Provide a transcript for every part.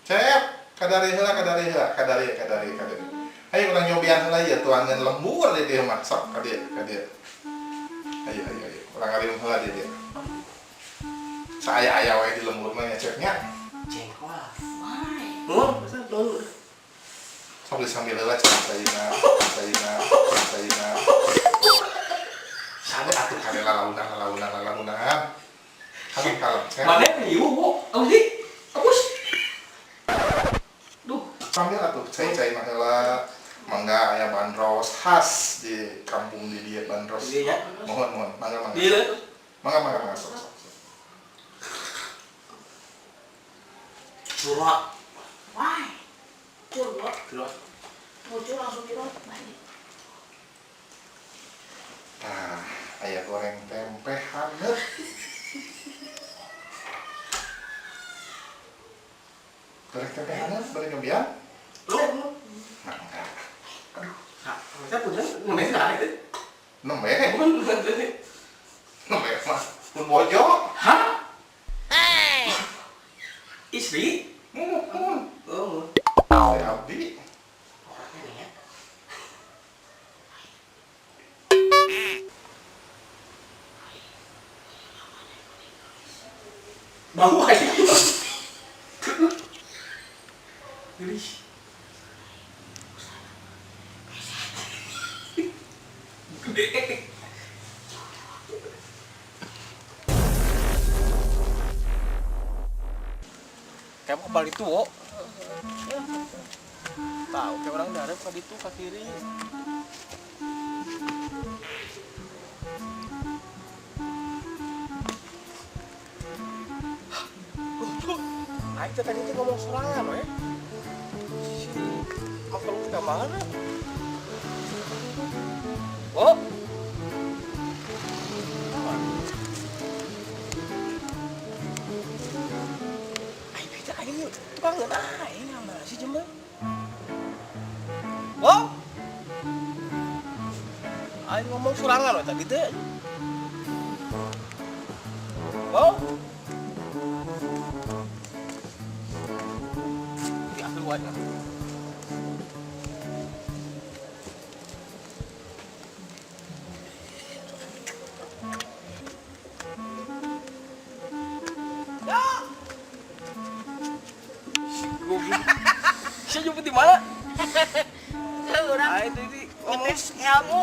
Cep, kadari heula, kadari heula, kadari, kadari, kadari. Ayo urang nyobian heula ieu tuangan lembur di dieu mah. Sok ka dieu, ka dieu. Ayo, ayo, ayo. Urang ngaliung heula di dieu. Saaya-aya wae di lembur mah nya, Cep, nya. Jengkol. Why? Oh, masa dulu. Sok disambil heula cenah caina, caina, caina. Sade atuh kade lalaunan, lalaunan, lalaunan. Kalem, kalem, Cep. Mana riuh, Bu? Apa sih? Hapus. Duh. Sambil atuh cai cai mah heula. Mangga aya bandros khas di kampung di dieu bandros. Iya nya. Mohon, mohon, mangga, mangga. Iya. Mangga, mangga, mangga, sok, sok, sok. Curhat. Why? Curhat. Curhat. Muncul langsung curhat. Balik. Tah, aya goreng tempe hangat. Goreng tempe hangat bari nyobian? Lu, lu. Mangga. Aduh, Nah, saya punya nembe lah itu. nembe. Bukan tadi. Nembe mah pun bojo. Hah? Istri? Muhun. Oh. Teh abdi. Orangnya nih ya. Bau aja. Geli. Gede. Kayak mau kebal itu, wo. Tahu kayak orang darat ke itu ke kiri. Aing teh tadi teh ngomong sorangan we. Si makhluk ke mana? Oh. Aing beda aing tukang aing mana sih jember? Oh. Aing ngomong sorangan we tadi teh. Oh. Ya keluar. Ya. Si goblok. Saya jumpa di mana? Orang Aing tadi ngomong ngetes ilmu.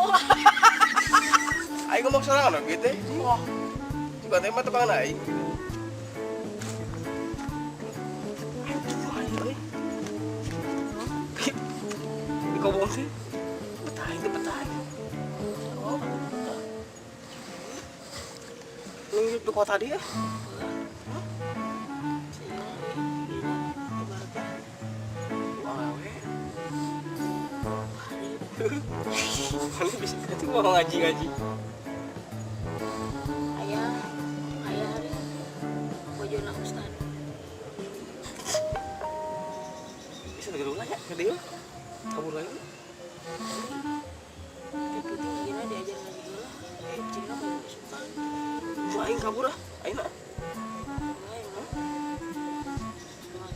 Aing ngomong sorangan gitu. Wah. Juga teh mah tukang aing. Di kobong sih. Betah itu betah. Oh, Nunggu di kota dia. Wah, we. Mana bisa itu mau ngaji-ngaji. Ayah, ayah hari bojona ustad. Bisa dulu lah ya ke dia. Kabur lagi. Tapi tuh gila diajar ngaji dulu lah. Cina banyak suka. Wah, aing kabur ah. Aing ah. Enggak, enggak.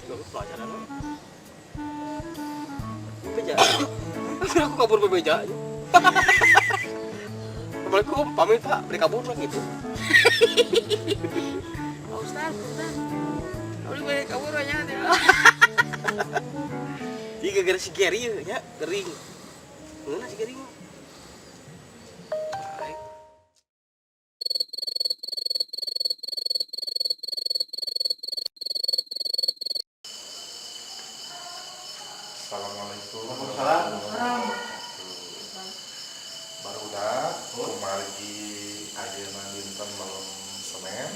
Gak pelajaran we. Bebeja. Aku kabur bebeja. Assalamualaikum, pamit Pak, beli kabur lah gitu. Pak Ustad, Ustad. Udah boleh kabur banyak ya. Iya gara-gara si Gary ya, nya gering. Mana si Gary? Baik. Assalamualaikum. Waalaikumsalam. Barudak kumargi ayeuna dinten malam Senin.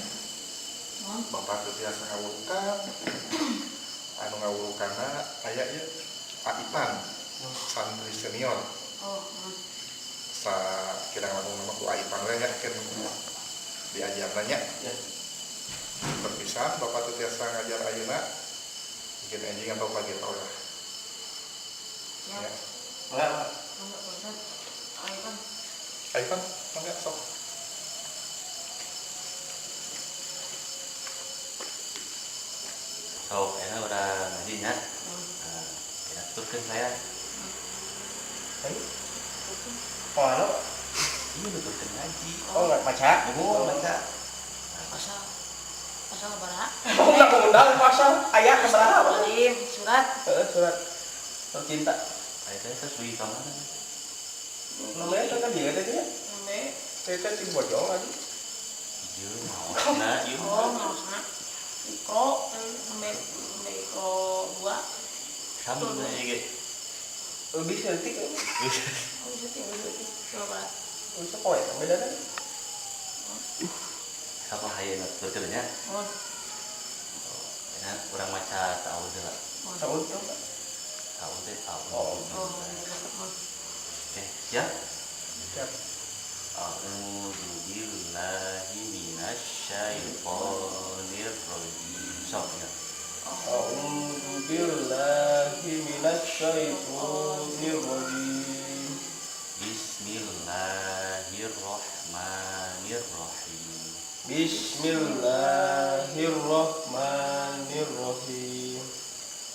Bapak teu tiasa ngawurukan. Anu ngawurukanna aya ieu Pak Ipan, santri senior. Oh, Sa kirang langkung nama ku Ipan we nya keun diajarna nya. Ya. Perpisahan Bapak teu tiasa ngajar ayeuna. Mungkin enjing atau pagi tau lah. Siap. Ya. Enggak, Pak. Enggak, Pak Ustad. Ayo kan. Ipan, mangga sok. Sok, enak udah ngaji ngajinya. Nah, ya tuturkeun saya. Ayo. Mana? Iya nuturkeun ngaji. Oh, nggak baca. Oh, baca. Pasal pasal sabaraha? Oh, nggak undang pasal ayah kesalahan. Lain surat. Heeh, surat surat cinta. Aya teh terus dugi ka mana? Namanya kan dia teh ya. Nembe. Teh teh sing bojong lagi. Ieu maosna ieu. Oh, maosna. Ikro, nembe nembe ikro dua. Sami we ge. Lebih setik. Oh, bisa sih, bisa sih. Coba. Bisa poe beda kan? Siapa haye nuturkeun nya? Oh, Nah, urang maca ta'awud heula. Saud tuh. Ta'awud teh ta'awud. Oh. oh, oh. Oke, siap? Siap. A'udzu billahi minasyaitonir rajim. Sok ya. A'udzu billahi minasyaitonir rajim. Bismillahirrahmanirrahim. Bismillahirrahmanirrahim.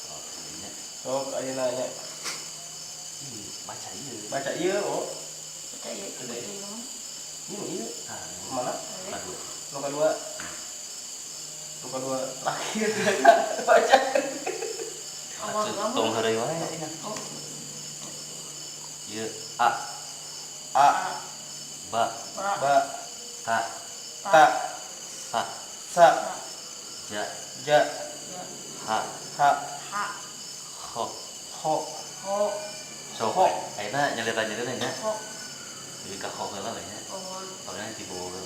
Sok nya. Sok ayeuna nya. Ih, baca ieu. Baca ieu oh. Baca ieu, baca ieu mah. Ieu ieu. Ah, Mana? Aduh. Nu kadua. Nu kadua terakhir baca. Awal kamu. Tong heureuy wae nya. Oh, Ieu A, A ba, ba, ba ta, ta sa, sa ja, ja ya, ha, ha ha, ho. ho ho, Sok Ho. ayeuna nyalira-nyalira nya. ho, Jadi ka ho heula we nya. oh, Pokoknya tiba heula.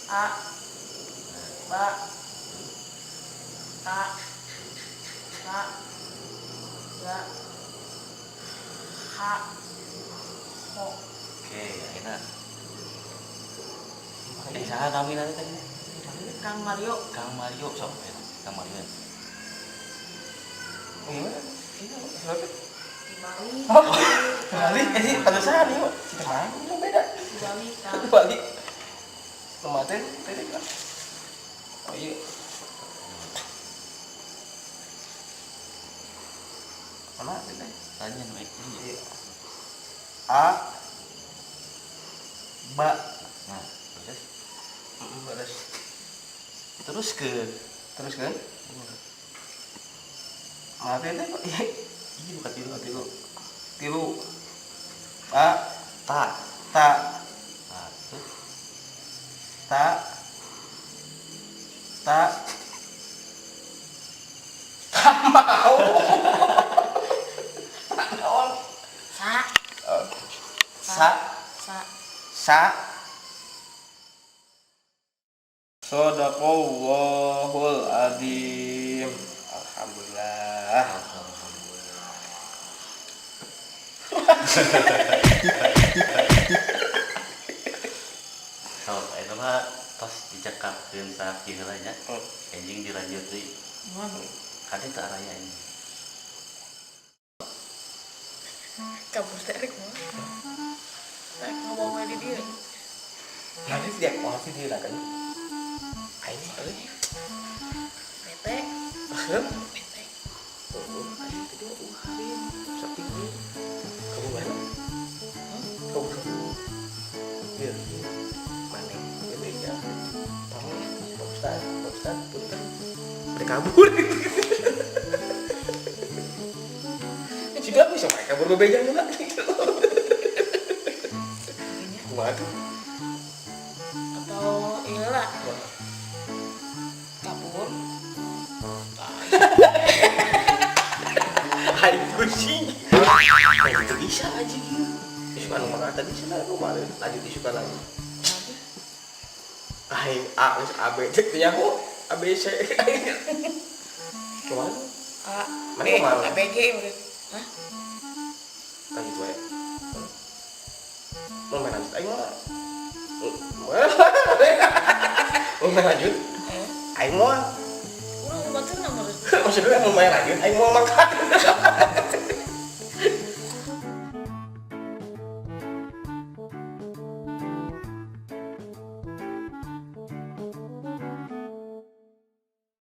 a, ba, ta, sa, ja, ha, ho. Oke, ayeuna. Eh, saha namina teh tadi? Kang Mario. Kang Mario sok ayeuna. Kang Mario. Gimana? Iya, suratnya. Di Bali. Oh, Bali, eh sih, pantesan nih, Pak. Cita mana ini beda. Di Bali, Kang. Bali. Rumah teh, teh kan. Oh iya. Mana teh? Teh? Tanya nu ieu. Iya. A ba Nah, terus terus terus ke terus kan? Mana teh teh? Iya. iya bukan tilu Tilu. Tilu. A ta ta nah, terus ta ta ta mau. Naon? Sa, Sa sa. sa. Sadaqallahul adzim. Alhamdulillah. Alhamdulillah. Sok eta mah tos dicekapkeun sakieu heula nya. Enjing dilanjut deui. Mun. Kade teu araya ini. Kabur teh rek mah. Rek ngomong we di dieu. Nanti tidak mau sih dia kan. Aing mah euy. Bete, Heuh. bete. Oh, aing tadi mah sepi ieu. Kamu mana? Kamu. Ieu. Mana? Beda. Tahu ya, Pak Ustad, Pak Ustad, punten. Udah kabur. Sudah bisa mereka kabur bebeja heula. Kayaknya. Kumaha tuh? Atau iya lah, kabur. Aing pusing. Aing teu bisa aja ieu. Isukan mana tadi cenah kumaha lanjut isukan lagi. Aing A geus A B C teh nyaho A B C. Kumaha? A, Mana B, kumaha? A, B, G udah. Hah? Lanjut wae. Mau main lanjut aing mah. Mau main lanjut? Eh, Aing moal. urang batur na meureun. Maksudnya mau main lanjut aing mau makan.